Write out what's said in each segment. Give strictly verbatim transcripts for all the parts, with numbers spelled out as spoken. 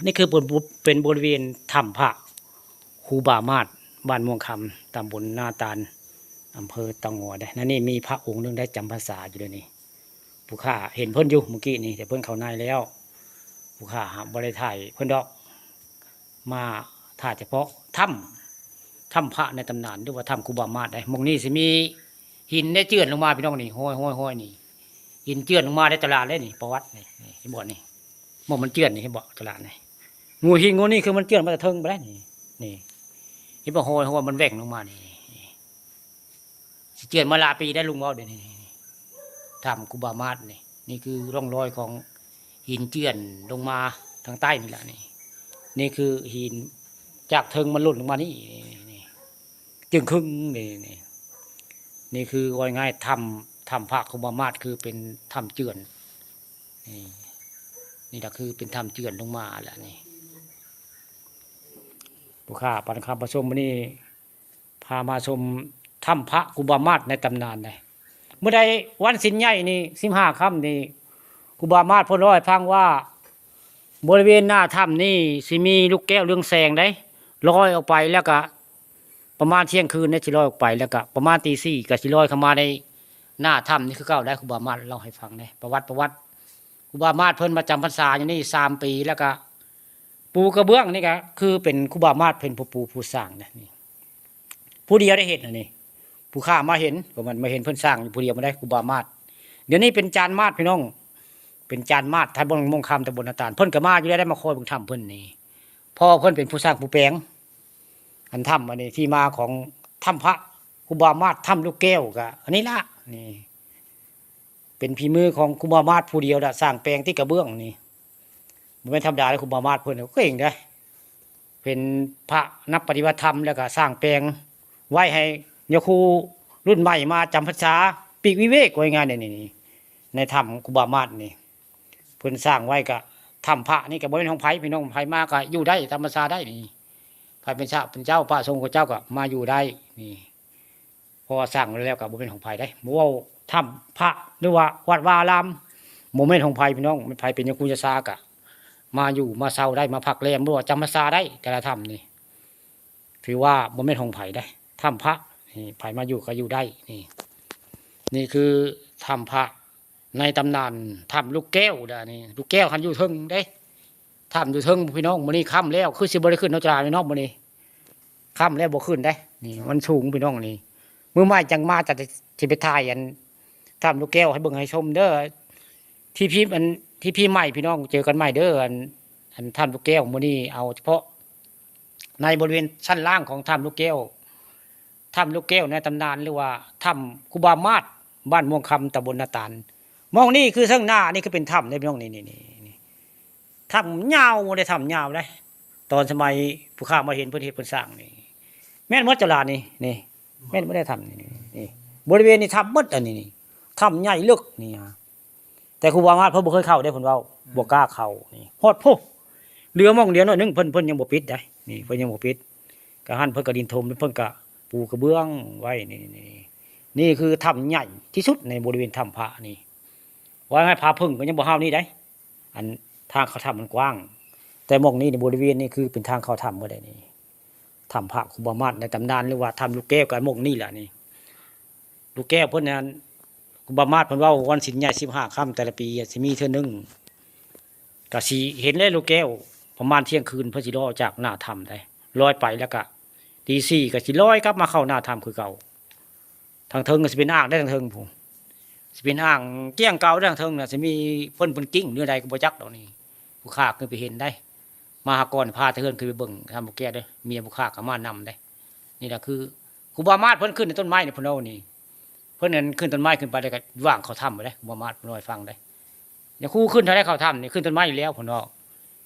นี่คือเป็นบ- เป็นบริเวณถ้ำพระครูบามาศ บ้านม่วงคำ ตำบลนาตาล อำเภอเต่างอยเด้อ นั่นนี่มีพระองค์หนึ่งได้จำพรรษาอยู่เด้อนี่ ผู้ข้าเห็นเพิ่นอยู่เมื่อกี้นี่ แต่เพิ่นเข้าในแล้ว ผู้ข้าหาบ่ได้ถ่ายเพิ่นดอก มาถ่ายเฉพาะถ้ำ ถ้ำพระในตำนาน หรือว่าถ้ำครูบามาศเด้อ หม่องนี้สิมีหินได้เจือนลงมาพี่น้องนี่ ห้อยๆๆ นี่ หินเจือนลงมาได้ตลาดเลยนี่ ประวัตินี่ นี่ เห็นบ่นี่ หม่องมันเจือนนี่ เห็นบ่ตลาดนี่ งูหินงูนี่คือมันเจือนมาแต่เทิงไปแล้วนี่ นี่ เห็นบ่ ห้อยๆ มันแหว่งลงมานี่ นี่ สิเจือนมาหลายปีได้ลุงเว้าเดี๋ยวนี้ นี่ ถ้ำครูบามาศนี่ นี่คือร่องรอยของหินเจือนลงมาทางใต้นี่แหละนี่ นี่คือหินจากเทิงมันหล่นลงมานี่ นี่ นี่ จึงครึ่งนี่ นี่ นี่คือว่าง่ายถ้ำ ถ้ำพระครูบามาศคือเป็นถ้ำเจือน นี่ นี่แหละคือเป็นถ้ำเจือนลงมาแหละนี่ ผู้ข้าปานคำประชมมื้อนี้ พามาชมถ้ำพระครูบามาศในตำนานเลย มื้อใดวันศีลใหญ่นี่ สิบห้าค่ำนี่ ครูบามาศเพิ่นเล่าให้ฟังว่า บริเวณหน้าถ้ำนี่สิมีลูกแก้วเรืองแสงเด้ ลอยออกไปแล้วก็ ประมาณเที่ยงคืนเนี่ยสิลอยออกไป แล้วก็ประมาณตีสี่ก็สิลอยเข้ามาในหน้าถ้ำนี่คือเก่าได้ ครูบามาศเล่าให้ฟังเด้ ประวัติ ประวัติ ครูบามาศเพิ่นมาจำพรรษาอยู่นี่สามปี แล้วก็ ปูกระเบื้องนี่ก็คือเป็นครูบามาศเพิ่นผู้ปูผู้สร้างนะนี่ ผู้เดียวได้เห็นอันนี้ ผู้ข้ามาเห็น ก็มันมาเห็นเพิ่นสร้างอยู่ผู้เดียวมาได้ ครูบามาศ เดี๋ยวนี้เป็นจานมาศพี่น้อง เป็นจานมาศ ท่านบนมงคำตำบลนาตาล เพิ่นก็มาอยู่แล้ว ได้มาคอยเบิ่งถ้ำเพิ่นนี่ เพราะเพิ่นเป็นผู้สร้างผู้แปลง อันถ้ำอันนี้ที่มาของถ้ำพระครูบามาศ ถ้ำลูกแก้วก็อันนี้ละ นี่ เป็นฝีมือของครูบามาศผู้เดียวละ สร้างแปลงที่กระเบื้องนี่ บ่แม่นธรรมดาเลย ครูบามาศเพิ่นเก่งเด้ เป็นพระนักปฏิบัติธรรม แล้วก็สร้างแปลงไว้ให้โยมครูรุ่นใหม่มาจำพรรษา ปีกวิเวก ว่าง่ายๆ นี่ นี่ นี่ ในถ้ำครูบามาศนี่ เพิ่นสร้างไว้ก็ ถ้ำพระนี่ก็บ่แม่นของไผพี่น้อง ไผมาก็อยู่ได้ ธรรมชาติได้นี่ ไผเป็นพระเป็นเจ้า พระสงฆ์เจ้าก็มาอยู่ได้นี่ เพราะว่าสร้างไว้แล้วก็บ่แม่นของไผได้ บ่เว้าถ้ำพระ หรือว่าวัดวาอาราม บ่แม่นของไผพี่น้อง แม่นไผเป็นโยมครูยาซาก็มาอยู่มาเช่าได้ มาพักแรม หรือว่าจำพรรษาได้ แต่ละถ้ำนี่ ถือว่าบ่แม่นของไผได้ ถ้ำพระนี่ ไผมาอยู่ก็อยู่ได้นี่ นี่คือถ้ำพระในตำนาน ถ้ำลูกแก้วเด้อนี่ ลูกแก้วคันอยู่เทิงเด้ ถ้ำอยู่เทิงพี่น้อง มื้อนี้ค่ำแล้ว คือสิบ่ได้ขึ้นเนาะ จราพี่น้อง มื้อนี้ค่ำแล้วบ่ขึ้นได้ นี่มันสูงพี่น้องนี่ มื้อใหม่จังมาจะสิไปถ่ายอันถ้ำลูกแก้วให้เบิ่งให้ชมเด้อ ที่พี่อัน ที่พี่ใหม่พี่น้อง เจอกันใหม่เด้อ อัน อันถ้ำลูกแก้ว มื้อนี้เอาเฉพาะในบริเวณชั้นล่างของถ้ำลูกแก้ว ถ้ำลูกแก้วในตำนาน หรือว่าถ้ำครูบามาศ บ้านม่วงคำ ตำบลนาตาล หม่องนี้คือเทิงหน้านี่คือเป็นถ้ำเด้พี่น้อง นี่ นี่ นี่ นี่ ถ้ำยาวเด้ ถ้ำยาวเด้ ตอนสมัยผู้ข้ามาเห็นเพิ่นเฮ็ดเพิ่นสร้างนี่ แม่นหมดจรานี่ นี่ แม่นบ่ได้ถ้ำนี่ นี่ นี่ บริเวณนี้ถ้ำหมดอันนี้นี่ ถ้ำใหญ่ลึกนี่ฮะ แต่ครูบามาศเพิ่นบ่เคยเข้าเด้ เพิ่นเว้า บ่กล้าเข้านี่ ฮอดพุ้น เหลือหม่องเดียวหน่อยหนึ่ง เพิ่น เพิ่นยังบ่ปิดได้ นี่ เพิ่นยังบ่ปิด ก็หั่นเพิ่นก็ดินถม เพิ่นก็ปูกระเบื้องไว้ นี่ นี่ นี่คือถ้ำใหญ่ที่สุดในบริเวณถ้ำพระนี่ ว่าไง ผาผึ้งก็ยังบ่ฮอดนี่ได้ อันทางเข้าถ้ำมันกว้าง แต่หม่องนี้ในบริเวณนี้คือเป็นทางเข้าถ้ำเบิดได้นี่ ถ้ำพระครูบามาศในตำนาน หรือว่าถ้ำลูกแก้วก็หม่องนี้แหละนี่ ลูกแก้วเพิ่นนั้น ครูบามาศเพิ่นเว้าวันศีลใหญ่สิบห้าค่ำแต่ละปีอะสิมีเทื่อหนึ่ง ก็สิเห็นแล้วลูกแก้ว ประมาณเที่ยงคืนเพิ่นสิลอยออกจากหน้าถ้ำได้ ลอยไปแล้วก็ตีสี่ก็สิลอยกลับมาเข้าหน้าถ้ำคือเก่า ทางเทิงก็สิเป็นอ่างได้ทางเทิงพู้น สิเป็นอ่างเกี้ยงเก่าได้ทางเทิงน่ะ สิมีเพิ่น เพิ่นกิ้งหรือใดก็บ่จักดอกนี่ ผู้ข้าขึ้นไปเห็นได้ มาหาก่อนพาแต่เฮือนขึ้นไปเบิ่งถ้ำลูกแก้วเด้อ เมียผู้ข้าก็มานำได้ นี่ล่ะคือครูบามาศเพิ่นขึ้นในต้นไม้นี่ เพิ่นเอานี่ เพิ่นนั่นขึ้นต้นไม้ขึ้นไปแล้วก็ย่างเข้าถ้ำไปเด้ ครูบามาศเพิ่นเล่าให้ฟังเด้ อย่างครูขึ้นเท่าใดเข้าถ้ำนี่ ขึ้นต้นไม้อยู่แล้วเพิ่นเนาะ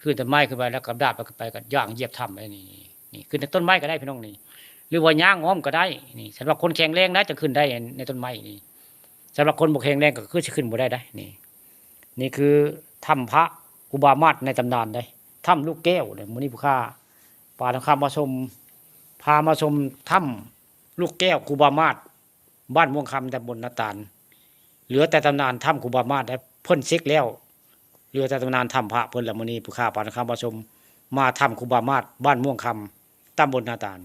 ขึ้นต้นไม้ขึ้นไปแล้วก็ดาบไป ไปก็ย่างเหยียบถ้ำไปนี่ นี่ ขึ้นต้นไม้ก็ได้พี่น้องนี่ หรือว่าย่างอ้อมก็ได้นี่ สำหรับคนแข็งแรงนะจะขึ้นได้ในต้นไม้นี่ สำหรับคนบ่แข็งแรงก็คือสิขึ้นบ่ได้ได้นี่ นี่คือถ้ำพระครูบามาศในตำนานได้ ถ้ำลูกแก้วเนี่ย มื้อนี้ผู้ข้าปานคำมาชม พามาชมถ้ำลูกแก้วครูบามาศ บ้านม่วงคำ ตำบลนาตาล เหลือแต่ตำนานถ้ำครูบามาศได้ เพิ่นเช็คแล้ว เหลือแต่ตำนานถ้ำพระเพิ่นละ มื้อนี้ผู้ข้าปานคำมาชม มาถ้ำครูบามาศ บ้านม่วงคำ ตำบลนาตาล